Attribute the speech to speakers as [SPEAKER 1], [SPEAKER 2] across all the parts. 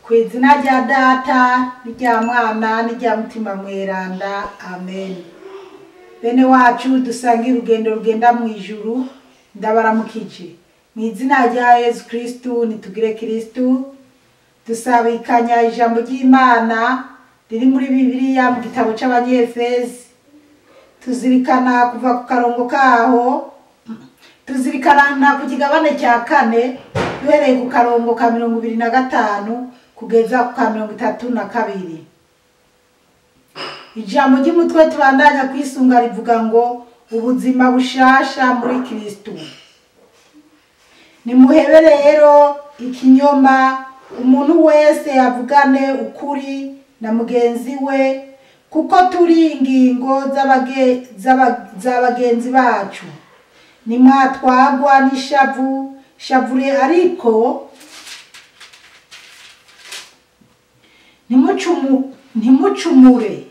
[SPEAKER 1] Ku izina rya Data n'irya Mwana n'irya Mutima Mweranda, amen. Bene wacu dusangira urugendo rugenda mu ijuru, ndabaramukije mu izina rya Yezu Kristu. Nitugire Kristu. Dusabikanya ijambo ry'Imana riri muri Bibiliya mu gitabo c'Abanyefezi. Tuzirikana kuva ku karongo kaho, tuzirikana ku kigabane cya kane, duhereye ku karongo ka 25 kugeza ku ka 32. Ijambo ry'umutwe tubandanya kwisunga rivuga ngo ubuzima bushasha muri Kristu. Nimuhebe rero ikinyoma, umuntu wese avugane ukuri na mugenzi we, kuko turi ingingo za bagenzi bacu. Nimwatwagwa n'ishavu, shavure ariko ntimucumure,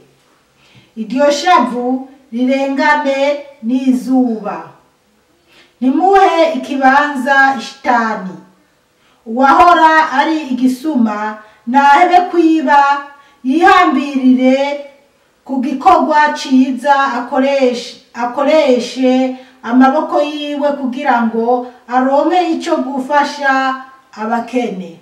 [SPEAKER 1] iryo shavu rirengane n'izuba. Ntimuhe ikibanza ishitani. Uwahora ari igisuma nahebe kwiba, yihambirire ku gikorwa ciza, akoreshe amaboko yiwe kugira ngo aronke ico gufasha abakene.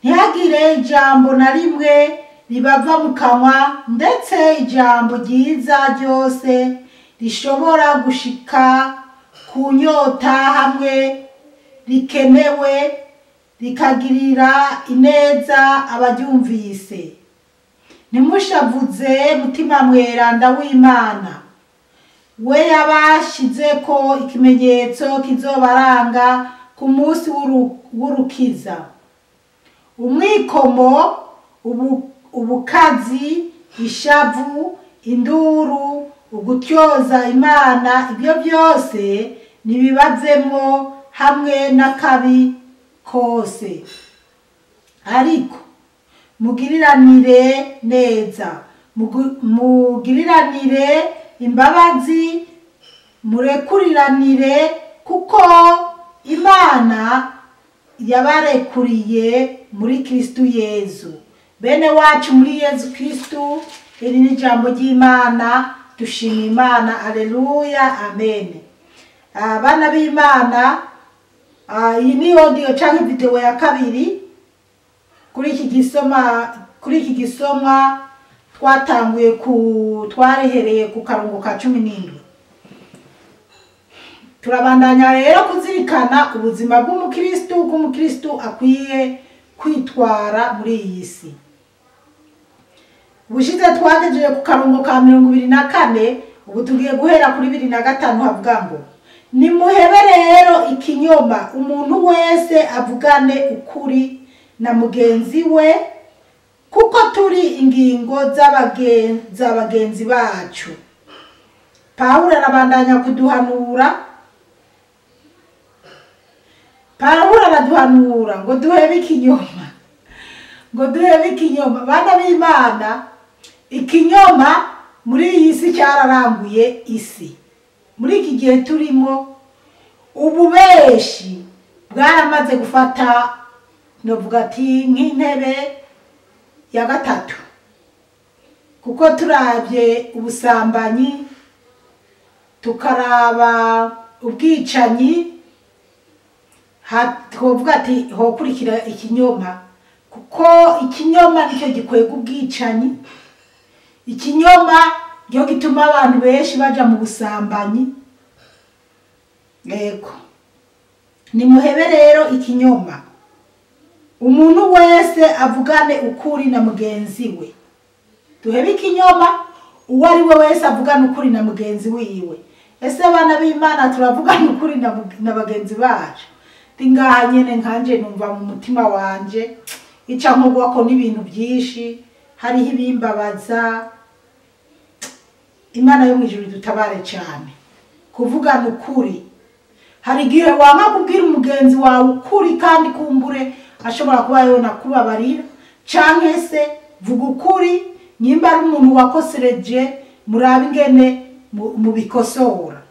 [SPEAKER 1] Ntihagire ijambo na rimwe ribava mu kanwa, ndetse ijambo ryiza ryose rishobora gushika ku nyota hamwe rikenewe, rikagirira ineza abaryumvise. Ntimushavuze Mutima Mweranda w'Imana, we yabashizeko ikimenyetso kizobaranga ku munsi w'urukiza. Umwikomo, ubukazi, ishavu, induru, ugutyoza Imana, ibyo byose nibibavemwo hamwe n'akabi kose. Ariko mugiriranire neza, mugiriranire imbabazi, murekuriranire, kuko Imana yabarekuriye muri Kristu Yezu. Bene wacu muri Yezu Kristu, iri ni ijambo ry'Imana. Dushima Imana, aleluya, amen. Abana b'Imana, iyi ni audio canke video ya kabiri kuri iki gisoma, kuri iki gisomwa twatanguye ku twarehereye ku karongo ka 17. Turabandanya rero kuzirikana ubuzima bw'umukristu, uko umukristu akwiye kwitwara muri iyi si. Ubushize twagejeje ku karongo ka 24, ubu tugiye guhera kuri 25, havuga ngo nimuhebe rero ikinyoma, umuntu wese avugane ukuri na mugenzi we, kuko turi ingingo za bagenzi bacu. Pawulo arabandanya kuduhanura. Pawulo araduhanura ngo duhebe ikinyoma, ngo duhebe ikinyoma. Bana b'Imana, ikinyoma muri iyi si cyararanguye isi. Muri iki gihe turimo, ububeshi bwaramaze gufata, novuga ati nk'intebe ya gatatu, kuko turabye ubusambanyi, tukaraba ubwicanyi, twovuga ati hokurikira ikinyoma, kuko ikinyoma nicyo gikwega ubwicanyi. Ikinyoma nico gituma abantu benshi baja mu busambanyi. Yego, nimuhebe rero ikinyoma, umuntu wese avugane ukuri na mugenzi we. Duhebe ikinyoma, uwo ari we wese avugane ukuri na mugenzi wiwe. Ese abana b'Imana turavugana ukuri na bagenzi bacu? Ngaha nyene nkanje numva mu mutima wanje ica nkogwako n'ibintu byinshi, hariho ibimbabaza. Imana yo mw'ijuru dutabare cyane kuvugana ukuri. Hari igihe wanga kubwira umugenzi wawe ukuri, kandi kumbure ashobora kuba yona kubabarira, canke se vuga ukuri nyimba ari umuntu wakosereje, murabe ingene mubikosora.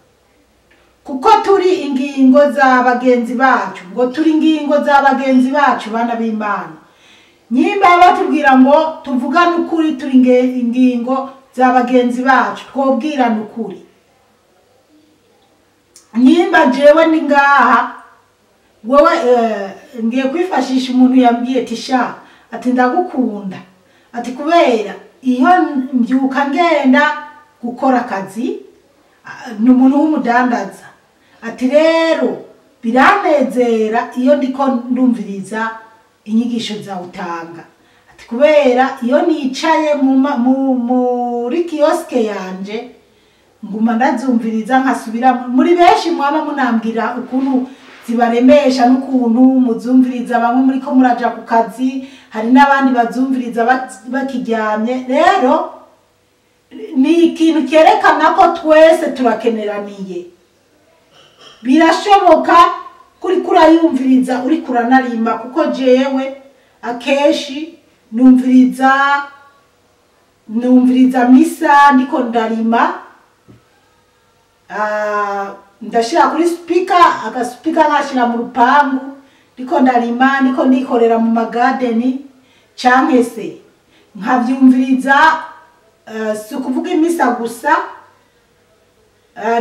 [SPEAKER 1] Kuko turi ingingo za bagenzi bacu, ngo turi ingingo za bagenzi bacu bana b'Imana. Nyimba batubwira ngo tuvugane ukuri, turi ingingo za bagenzi bacu, twobwirana ukuri. Nyimba jewe ni ngaha, wewe ngiye kwifashisha umuntu yambwiye ati sha, ati ndagukunda, ati kubera iyo mbyuka ngenda gukora akazi, ni umuntu w'umudandaza, ati rero biranezera iyo ndiko ndumviriza inyigisho zawe utanga, ati kubera iyo nicaye muri kioske yanje nguma ndazumviriza nkasubira. Muri benshi mwaba munambwira ukuntu zibaremesha n'ukuntu muzumviriza, bamwe muri ko muraja ku kazi, hari n'abandi bazumviriza bakiryamye. Rero ni ikintu cyerekana ko twese turakeneraniye. Birashoboka kuri kurayumviriza uri kuranarima, kuko jewe akenshi numviriza misa ndiko ndarima. Ndashira kuri speaker, agaspeaker nkashira mu rupangu, ndiko ndarima, ndiko ndikorera mu magadeni, canke se nkavyumviriza. Si ukuvuga imisa gusa,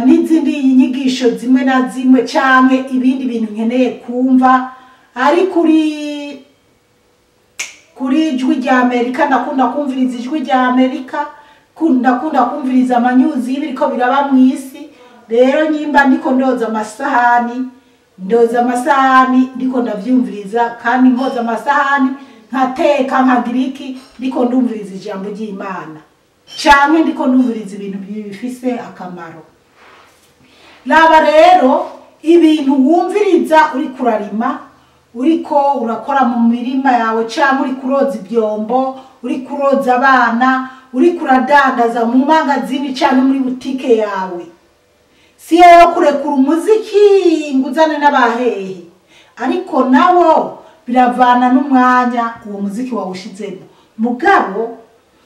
[SPEAKER 1] n'izindi nyigisho zimwe na zimwe canke ibindi bintu nkeneye kumva. Ari kuri Ijwi rya Amerika, ndakunda kumviriza Ijwi rya Amerika, ndakunda kumviriza amanyuzi y'ibiriko biraba mw'isi. Rero nyimba ndiko ndoza amasahani, ndoza amasahani ndiko ndavyumviriza, kandi nkoza amasahani nkateka nkagira iki, ndiko ndumviriza ijambo ry'Imana canke ndiko ndumviriza ibintu bifise akamaro. Laba rero ibintu wumviriza uri kurarima, uriko urakora mu mirima yawe, canke uri kuroza ibyombo, uri kuroza abana, uri kuradandaza mu mangazini canke muri butike yawe. Si yo kurekura umuziki ngo uzane n'abahehe, ariko nawo biravana n'umwanya uwo muziki wawushizemo. Mugabo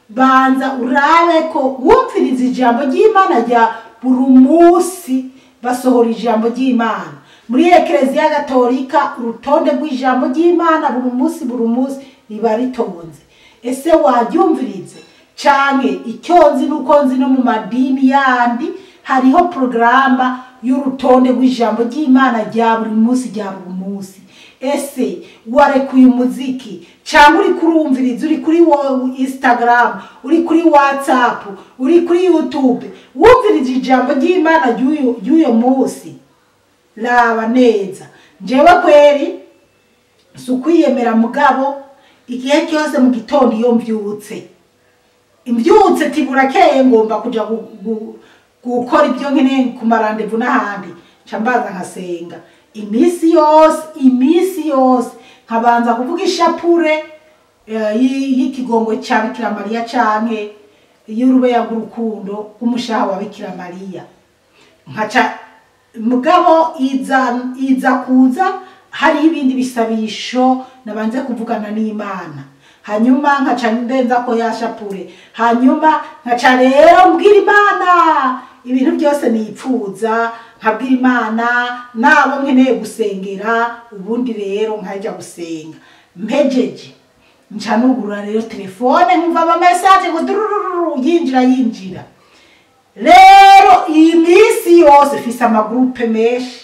[SPEAKER 1] banza urabe ko wumviriza ijambo ry'Imana rya buri munsi. Basohora ijambo ry'Imana muri Ekereziya Gatolika, urutonde rw'ijambo ry'Imana buri munsi buri munsi riba ritonze. Ese waryumvirize? Canke icyo nzi nuko nzi no mu madini yandi hariho programa y'urutonde rw'ijambo ry'Imana rya buri munsi rya buri munsi. Ese warekuye umuziki cyangwa uri kurumviriza, uri kuri Instagram, uri kuri WhatsApp, uri kuri YouTube, wumviriza ijambo ry'Imana ry'uyo munsi? Laba neza. Njewe kweri si ukwiyemera, mugabo igihe cyose mu gitondo iyo mbyutse tiburakeye ngomba kuja gukora ibyo nkeneye ku marandevu n'ahandi, nca mbanza nkasenga iminsi yose, iminsi yose nkabanza kuvuga ishapure y'ikigongo cya Bikira Mariya canke y'urubeya rw'urukundo rw'umushaha wa Bikira Mariya. Nkaca mugabo iza kuza hariho ibindi bisabisho nabanze kuvugana n'Imana, hanyuma nkaca ndenza ko yashapure, hanyuma nkaca rero mbwira Imana ibintu byose nipfuza, nkabwira Imana nabo nkeneye gusengera, ubundi rero nkajya gusenga. Mpejeje nca nugurura rero telefone nkumva ama message ngo durururu yinjira. Rero iyi minsi yose mfise amagroupe menshi,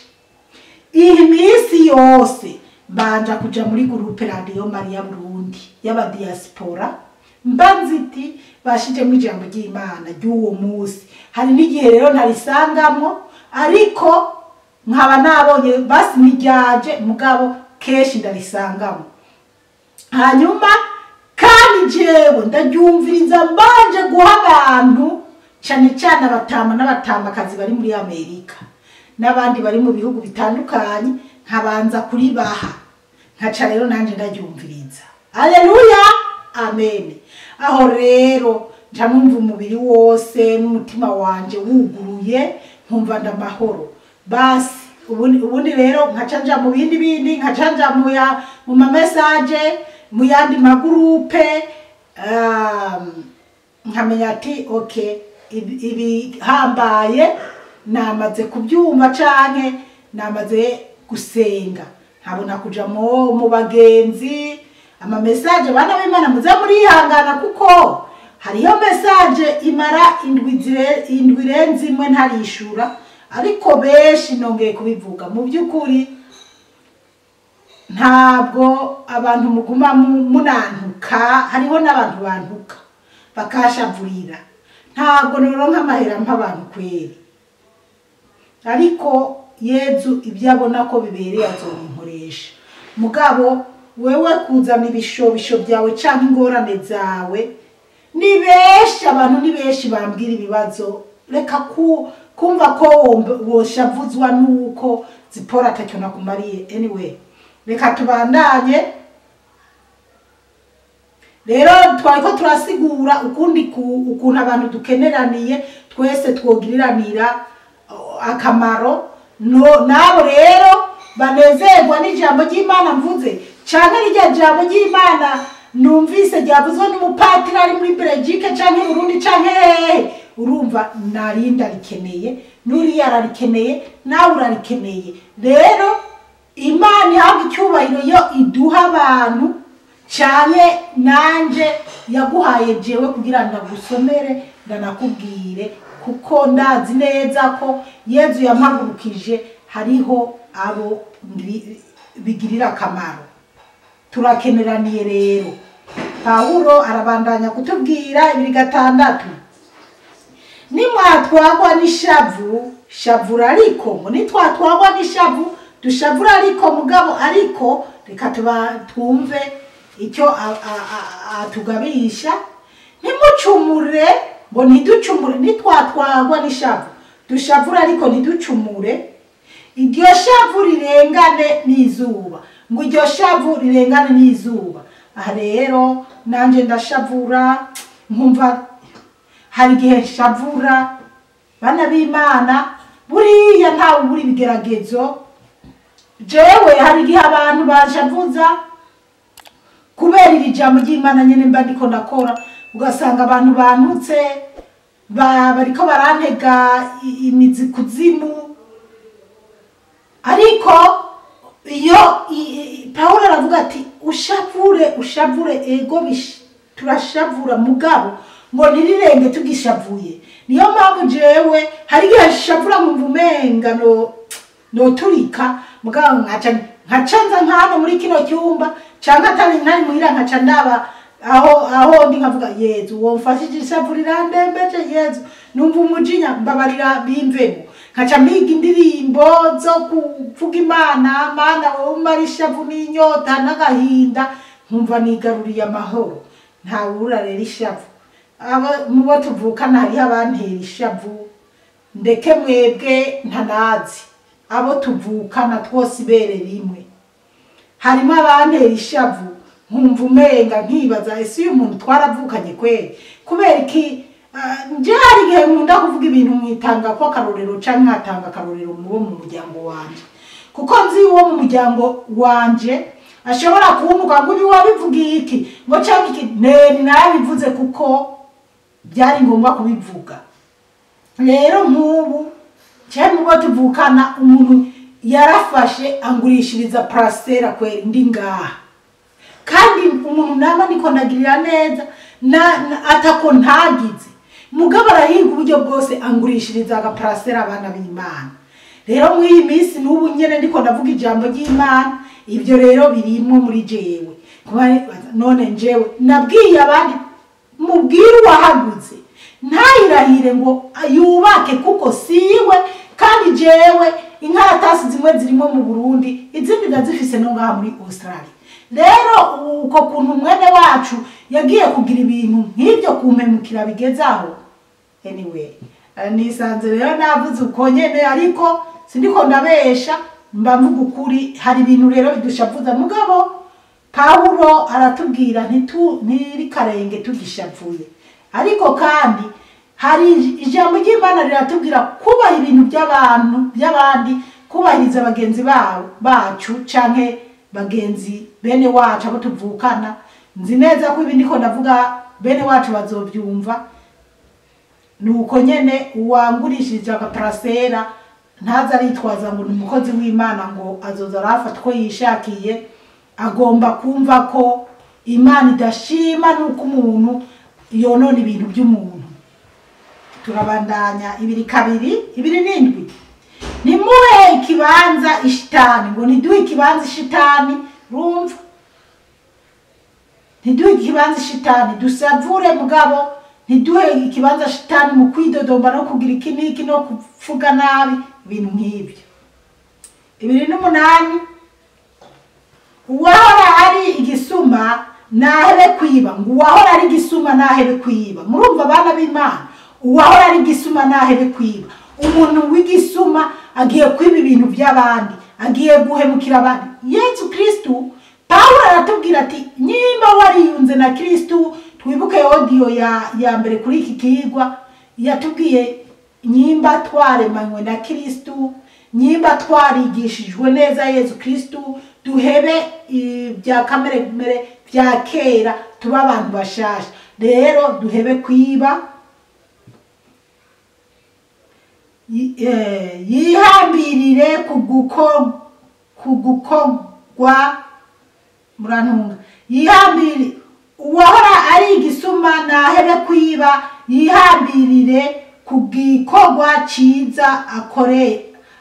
[SPEAKER 1] iyi minsi yose mbanja kuja muri groupe Radio Maria Burundi y'abadiaspora, mba nziti bashijemo ijambo ry'Imana ry'uwo munsi. Hari n'igihe rero ntarisangamo, ariko nkaba nabonye basi niryaje, mugabo kenshi ndarisangamo. Hanyuma kandi jewe ndaryumviriza mbanje guha abantu, cyane cyane abatama n'abatamakazi bari muri Amerika n'abandi bari mu bihugu bitandukanye, nkabanza kuribaha, nkaca rero nanje ndaryumviriza. Haleluya, amen. Aho rero nca numva umubiri wose n'umutima wanje wuguruye, nkumva ndamahoro. Basi ubundi rero nkaca nja mu bindi bindi, nkaca nja mu ma message, mu yandi magroupe, nkamenya ati okay, ibihambaye Namaze kubyumva canke namaze gusenga, nkabona kuja mu bagenzi. Ama message, bana b'Imana, muze murihangana kuko hariyo message imara indwi irenze imwe ntarishura, ariko benshi nongeye kubivuga, mu by'ukuri ntabwo abantu muguma munantuka. Hariho n'abantu bantuka bakashavurira, ntabwo noronka amahera mp'abantu kweri, ariko Yezu ibyo abona ko bibereye azobinkoresha. Mugabo wewe kuzana ibishobisho byawe canke ingorane zawe, ni benshi abantu, ni benshi bambwira ibibazo. Reka kumva ko woshavuzwa nuko Zipora atacyo nakumariye. Anyway, reka tubandanye. Rero twariko turasigura ukundi ukuntu abantu dukeneraniye, twese twogiriranira akamaro. No nabo rero banezerwa n'ijambo ry'Imana mvuze, canke rirya jambo ry'Imana numvise ryavuzwe n'umupatiri ari muri Belgique canke Burundi canke hehe, urumva narinda rikeneye, nuriya ararikeneye, nawe urarikeneye. Rero Imana ihabwa icyubahiro yo iduha abantu, cyane nanje yaguhaye jewe kugira ndagusomere ndanakubwire, kuko ndazi neza ko Yezu yampagurukije hariho abo bigirira akamaro. Turakeneraniye. Rero Pawulo arabandanya kutubwira 2:6, nimwatwagwa n'ishavu shavura ariko, ngo nitwatwagwa n'ishavu dushavura ariko, mugabo ariko reka tuba twumve icyo atugabisha. Ntimucumure, ngo ntiducumure. Nitwatwagwa n'ishavu dushavura ariko ntiducumure, iryo shavu rirengane n'izuba, ngo iryo shavu rirengane n'izuba. Aha rero nanje ndashavura, nkumva hari igihe nshavura. Bana b'Imana, buriya ntawe ubura ibigeragezo. Jewe hari igihe abantu banshavuza kubera iri jambo ry'Imana nyene mba ndiko ndakora, ugasanga abantu bantutse, bariko barantega imizi kuzimu. Ariko iyo Pawulo aravuga ati ushavure, ushavure, ego turashavura, mugabo ngo ntirirenge tugishavuye. Niyo mpamvu jewe hari igihe nshavura nkumva umenga noturika, mugabo nkaca nza nk'hano muri kino cyumba, canke atari ntari muhira, nkaca ndaba aho ndi, nkavuga Yezu womfashije, ishavu rirandembeje, Yezu numva umujinya, mbabarira bimvemo. Nkaca mpiga indirimbo zo kuvuga Imana, Mana wowe umara ishavu n'inyota n'agahinda, nkumva nigaruriye amahoro. Ntawubura rero ishavu. Abo mubo tuvukana hariho abantera ishavu, ndeke mwebwe ntanazi, abo tuvukana twose ibere rimwe, harimo abantera ishavu, nkumva umenga nkibaza ese uyu muntu twaravukanye kweri? Kubera iki? Nje hari igihe nkunda kuvuga ibintu mwitanga ko akarorero, canke nkatanga akarorero mubo mu muryango wanje, kuko nzi uwo mu muryango wanje ashobora kuntuka ngo ibi wabivugiye iki, ngo canke iki. Neri narabivuze kuko byari ngombwa kubivuga. Rero nk'ubu cyane mubo tuvukana, umuntu yarafashe angurishiriza parasera kweri ndi ngaha, kandi umuntu nama niko ndagirira neza na atako ntagize, mugabo arahiga uburyo bwose angurishiriza agaparasera. Abana b'Imana, rero muri iyi minsi n'ubu nyene ndiko ndavuga ijambo ry'Imana, ibyo rero birimo muri jewe. None njewe nabwiye abandi, mubwire uwahaguze ntayirahire ngo yubake kuko siwe. Kandi jewe inkaratasi zimwe zirimo mu Burundi, izindi ndazifise no ngaha muri Australia. Rero uko kuntu mwene wacu yagiye kugira ibintu nk'ibyo kumpemukira bigezaho, anyway, nisanze rero navuze uko nyene, ariko sindiko ndabesha, mba mvuga ukuri. Hari ibintu rero bidushavuza, mugabo Pawulo aratubwira ntirikarenge tugishavuye. Ariko kandi hari ijambo ry'Imana riratubwira kubaha ibintu by'abantu by'abandi, kubahiriza bagenzi bacu canke bagenzi bene wacu abo tuvukana. Nzi neza ko ibi ndiko ndavuga bene wacu bazobyumva. Nuko nyene uwangurishije agaparasera ntaza aritwaza ngo ni umukozi w'Imana ngo azoza arafata uko yishakiye. Agomba kumva ko Imana idashima nuko umuntu yonona ibintu by'umuntu. Turabandanya 2:2 27. Nimuhe ikibanza ishitani, ngo niduhe ikibanza ishitani, rumva ntiduhe ikibanza ishitani, dusavure mugabo ntiduhe ikibanza shitani mu kwidodomba no kugira iki n'iki no kuvuga nabi ibintu nk'ibyo. 28. Uwahora ari igisuma nahebe kwiba, ngo uwahora ari igisuma nahebe kwiba. Murumva abana b'Imana, uwahora ari igisuma nahebe kwiba. Umuntu w'igisuma agiye kwiba ibintu by'abandi, agiye guhemukira abandi. Yesu Kristu, Pawulo aratubwira ati nimba wariyunze na Kristu, twibuke audio ya mbere kuri iki kigwa yatubwiye nyimba twaremanywe na Kristu, nyimba twarigishijwe neza Yesu Kristu, duhebe ibya kamere bya kera tuba abantu bashasha. Rero duhebe kwiba, yihambirire kugukogwa murantunga, yihambirire uwahora ari igisuma nahebe kwiba, yihambirire kugikogwa ciza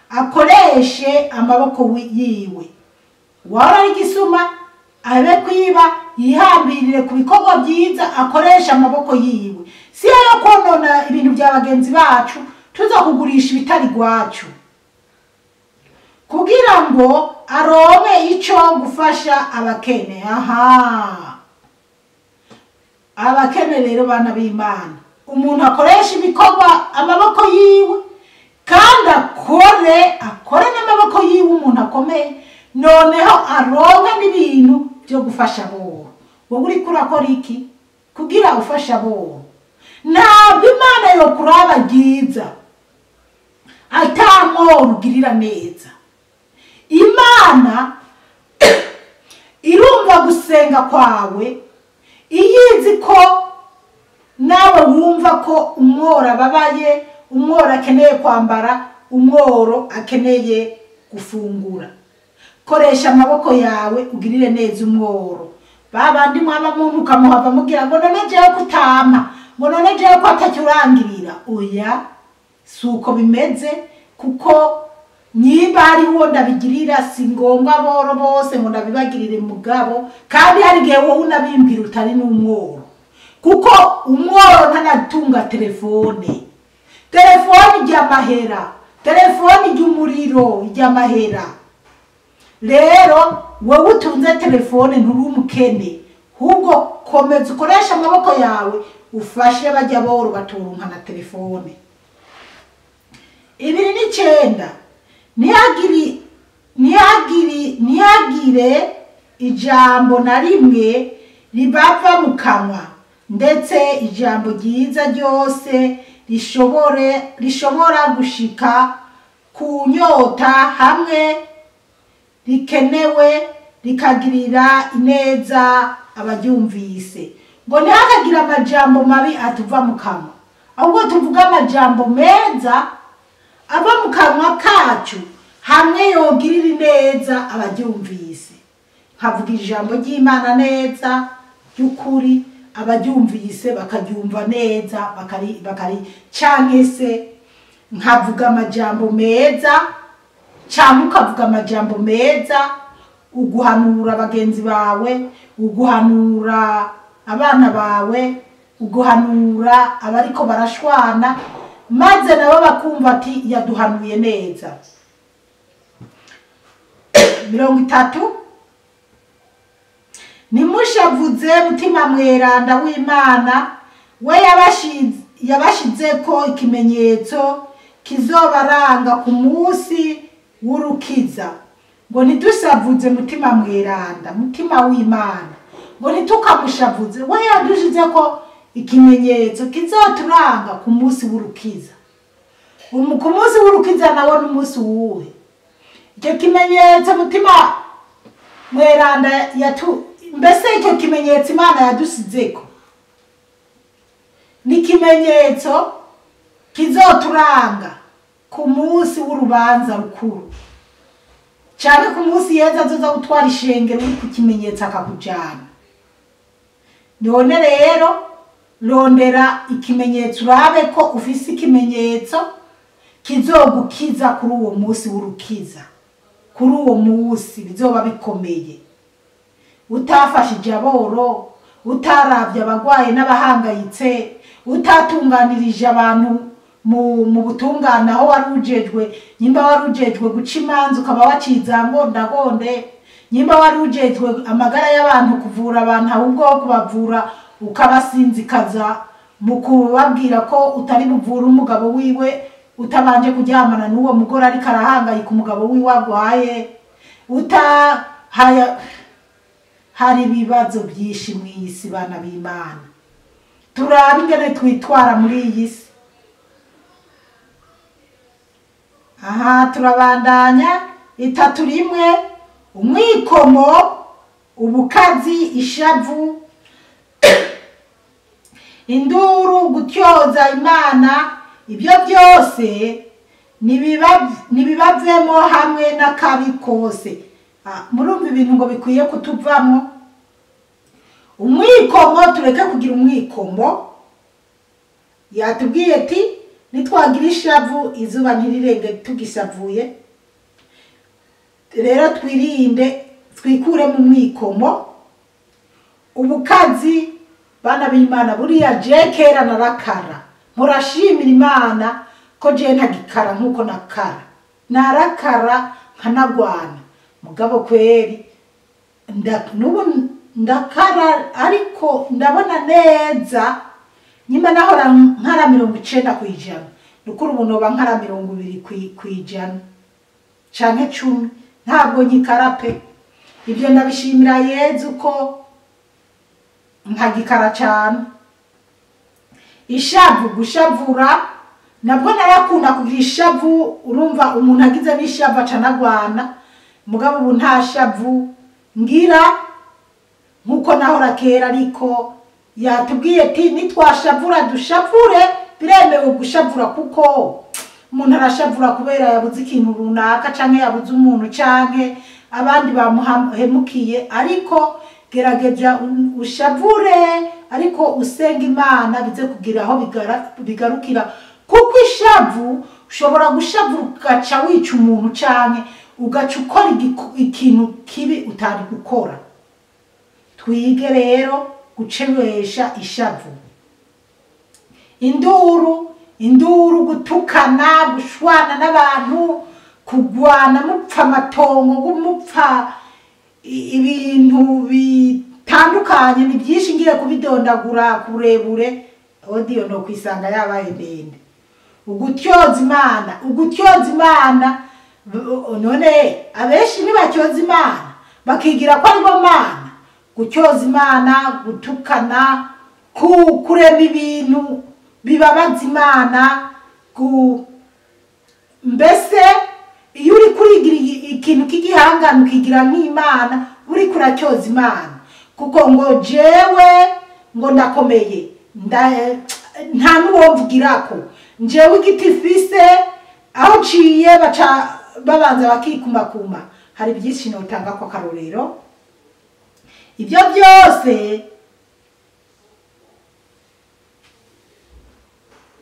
[SPEAKER 1] akoreshe amaboko yiwe. Uwahora ari igisuma ahebe kwiba, yihambirire ku bikorwa byiza akoresha amaboko yiwe. Si yo konona ibintu bya bagenzi bacu tuza kugurisha ibitari gwacu kugira ngo aronke ico gufasha abakene. Aha, abakene rero bana b'Imana, umuntu akoresha ibikorwa amaboko yiwe kandi akore n'amaboko yiwe, umuntu akomeye, noneho aronke n'ibintu byo gufasha abo. Wowe uriko urakora iki kugira ufasha abo? Ntabwo Imana yo kuraba ryiza atamworugirira neza. Imana irumva gusenga kwawe, iyizi ko nawe wumva ko umworo ababaye, umworo akeneye kwambara, umworo akeneye gufungura. Koresha amaboko yawe ugirire neza umworo. Babandi mwaba muntu ukamuhava mugira ngo none jewe kutama, ngo none jewe ko atacyurangirira. Oya, suko bimeze, kuko niba ari wo ndabigirira si ngombwa boro bose ngo ndabibagirire mugabo, kandi hari igihe wowe unabimbwira utari n'umworo, kuko umworo ntanatunga telefone. Telefone ijya amahera, telefone ijya umuriro, ijya amahera. Rero wowe utunze telefone nturi umukene, ahubwo komeza ukoresha amaboko yawe ufashe bajya boro baturunka na telefone. 29. Ntihagire ijambo na rimwe ribava mu kanwa, ndetse ijambo ryiza ryose rishobora gushika ku nyota hamwe rikenewe rikagirira ineza abaryumvise. Ngo ntihakagire amajambo mabi atuva mu kanwa, ahubwo tuvuga amajambo meza ava mu kanwa kacu hamwe yogirira ineza abaryumvise. Nkavuga ijambo ry'Imana neza ry'ukuri, abaryumvise bakaryumva neza, bakari canke se nkavuga amajambo meza, cyangwa ukavuga amajambo meza uguhanura bagenzi bawe, uguhanura abana bawe, uguhanura abariko barashwana, maze nabo bakumva ati yaduhanuye neza. 30. Nimushavuze mutima mweranda w'Imana, we yabashizeko ikimenyetso kizobaranga ku munsi w'urukiza. Ngo ntidusavuze mutima mweranda, mutima w'Imana, ngo ntitukamushavuze, we yadushizeko ikimenyetso kizoturanga ku munsi w'urukiza. Ku munsi w'urukiza nawo ni umunsi wuhe? Icyo kimenyetso mutima mweranda mbese icyo kimenyetso Imana yadusizeko ni kimenyetso Kizoturanga ku munsi w'urubanza rukuru, cyane ku munsi Yezu azoza gutwara ishengero uri ku kimenyetso akakujana. None rero rondera ikimenyetso, urabe ko ufise ikimenyetso kizogukiza kuri uwo munsi w'urukiza, kuri uwo munsi bizoba bikomeye. Utafashije aboro, utaravye abagwaye n'abahangayitse, utatunganirije abantu mu butungane aho wari ujejwe, nyimba wari ujejwe guca imanza ukaba waciza ngondagonde, nyimba wari ujejwe amagara y'abantu kuvura abantu ahubwo ho kubavura ukabasinzikaza mu kubabwira ko utari buvure umugabo wiwe utabanje kuryamana n'uwo mugore ariko arahangayika umugabo wiwe agwaye, utahaya. Hari ibibazo byinshi mu isi bana b'Imana, turabe ingene twitwara muri iyi si. Aha turabandanya 3:1 umwikomo, ubukazi, ishavu, induru, gutyoza Imana, ibyo byose nibibavemo hamwe n'akabi kose. Murumva ibintu ngo bikwiye kutuvamo. Umwikomo, tureke kugira umwikomo. Yatubwiye ati nitwagira ishavu izuba ntirirenge tugisavuye. Rero twirinde, twikure mu mwikomo. Ubukazi, bana b'Imana, buriya je kera narakara, murashimira Imana ko je ntagikara nkuko nakara, narakara nkanagwana. Mugabo kweri nubu ndakara, ariko ndabona neza nyuma nahora nkara 90%, nukuri ubu noba nkara 20% canke 10, ntabwo nkikara pe. Ibyo ndabishimira Yezu ko nkagikara cyane. Ishavu, gushavura, nabwo narakunda kugira ishavu. Urumva umuntu agize n'ishavu acanagwana, mugabo ubu nta shavu ngira nkuko nahora kera. Ariko yatubwiye ati nitwashavura dushavure, biremewe gushavura kuko umuntu arashavura kubera yabuze ikintu runaka canke yabuze umuntu canke abandi bamuhemukiye. Ariko gerageza ushavure, ariko usenga Imana bize kugira aho bigarukira, kuko ishavu ushobora gushavura ugaca wica umuntu canke ugaca ukora ikintu kibi utari gukora. Twige rero gucebesha ishavu. Induru, induru, gutukana, gushwana n'abantu, kugwana mupfa amatongo, mupfa ibintu bitandukanye, ni byinshi ngiye kubidondagura kurebure, audio no kwisanga yabaye ndende. Ugutyoza Imana, ugutyoza Imana. None abenshi ntibacyoza Imana, bakigira ko aribo Mana. Gutyoza Imana, gutukana, kurema ibintu bibabaza Imana, mbese iyo uri kurigira ikintu k'igihangano ukigira nk'Imana, uri kuracyoza Imana. Kuko ngo jewe ngo ndakomeye, nta n'uwomvugirako, njewe igiti mfise aho nciye baca babanza bakikumakuma. Hari byinshi notanga ko akarorero. Ibyo byose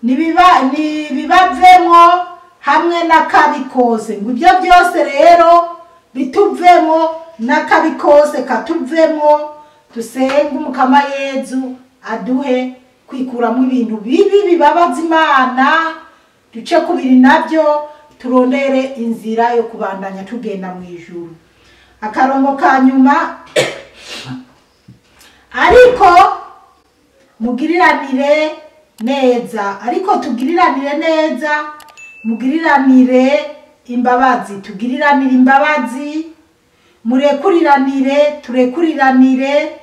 [SPEAKER 1] nibibavemo hamwe n'akabi kose. Ngo ibyo byose rero bituvemo n'akabi kose katuvemo. Dusenge Umukama Yezu aduhe kwikuramo ibintu bibi bibabaza Imana, duce kubiri nabyo, turondere inzira yo kubandanya tugenda mu ijuru. Akarongo ka nyuma, ariko mugiriranire neza, ariko tugiriranire neza, mugiriranire imbabazi, tugiriranire imbabazi, murekuriranire, turekuriranire,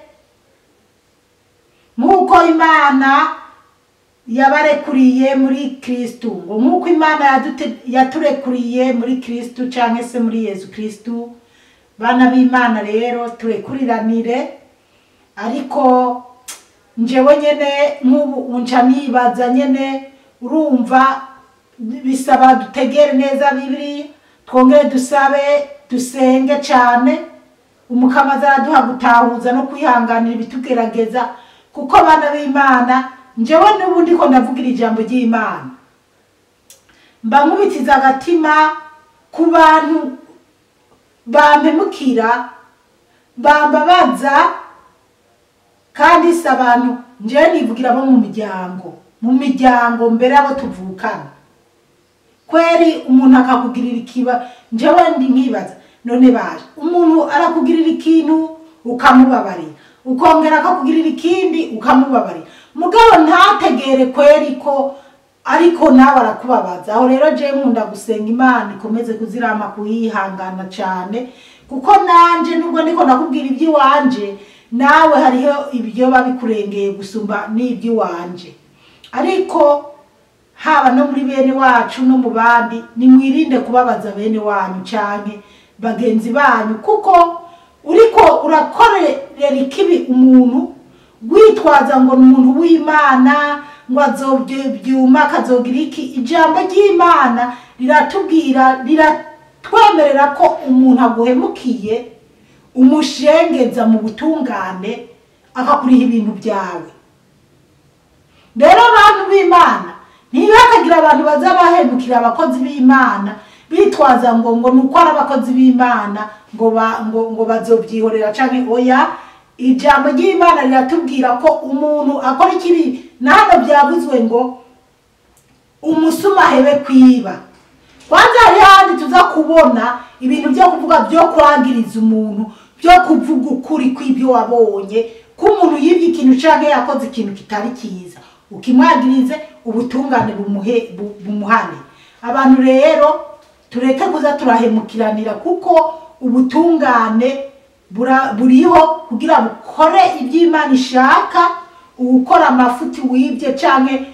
[SPEAKER 1] nk'uko Imana yabarekuriye muri Kristu. Ngo nk'uko Imana yaturekuriye muri Kristu canke se muri Yezu Kristu. Bana b'Imana rero turekuriranire. Ariko njewe nyene nk'ubu unca nibaza nyene Urumva bisaba dutegere neza Bibiliya, twongere dusabe, dusenge cyane. Umukama azaraduha gutahuza no kwihanganira ibitugerageza, kuko bana b'Imana, njyewe n'ubu ndiko ndavugira ijambo ry'Imana, mba nkubitiza agatima ku bantu bampemukira, bambabaza. Kandi si abantu, njyewe nivugira abo mu miryango mbere abo tuvukana. Kweri umuntu akakugirira ikiba, njyewe ndi nkibaza none baje umuntu arakugirira ikintu ukamubabarira, ukongera akakugirira ikindi ukamubabarira, mugabo ntategere kweri ko ariko nawe arakubabaza. Aho rero je nkunda gusenga Imana ikomeze kuzirama kuyihangana cyane, kuko nanje nubwo ndiko nakubwira iby'iwanje, nawe hariho ibyo babikurengeye gusumba n'iby'iwanje. Ariko haba no muri bene wacu no mu bandi, nimwirinde kubabaza bene wanyu canke bagenzi banyu, kuko uriko urakorera ikibi umuntu witwaza ngo ni umuntu w'Imana, ngo azobyuma akazogira iki. Ijambo ry'Imana riratubwira, riratwemerera ko umuntu aguhemukiye umushengeza mu butungane akakuriha ibintu byawe. Rero abantu b'Imana ntibakagira abantu baza bahemukira abakozi b'Imana bitwaza ngo nuko ari abakozi b'Imana ngo bazobyihorera canke oya. Ijambo ry'Imana riratubwira ko umuntu akora ikibi, na hano byavuzwe ngo umusuma ahebe kwiba. Kwanza hari handi tuza kubona ibintu byo kuvuga byo kwangiriza umuntu, byo kuvuga ukuri kw'ibyo wabonye, ko umuntu yibye ikintu canke yakoze ikintu kitari cyiza, ukimwagirize ubutungane bumuhane. Abantu rero tureke kuza turahemukiranira, kuko ubutungane buriho kugira bukore iby'Imana ishaka. Ukora amafuti wibye canke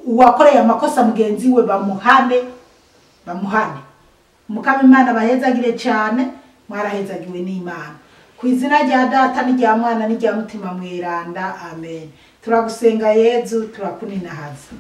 [SPEAKER 1] uwakoreye amakosa mugenzi we bamuhane. Mukama Imana bahezagire cyane, mwarahezagiwe n'Imana. Ku izina rya Data n'irya Mwana n'irya Mutima Mweranda, amen. Turagusenga Yezu, turakuninahaza.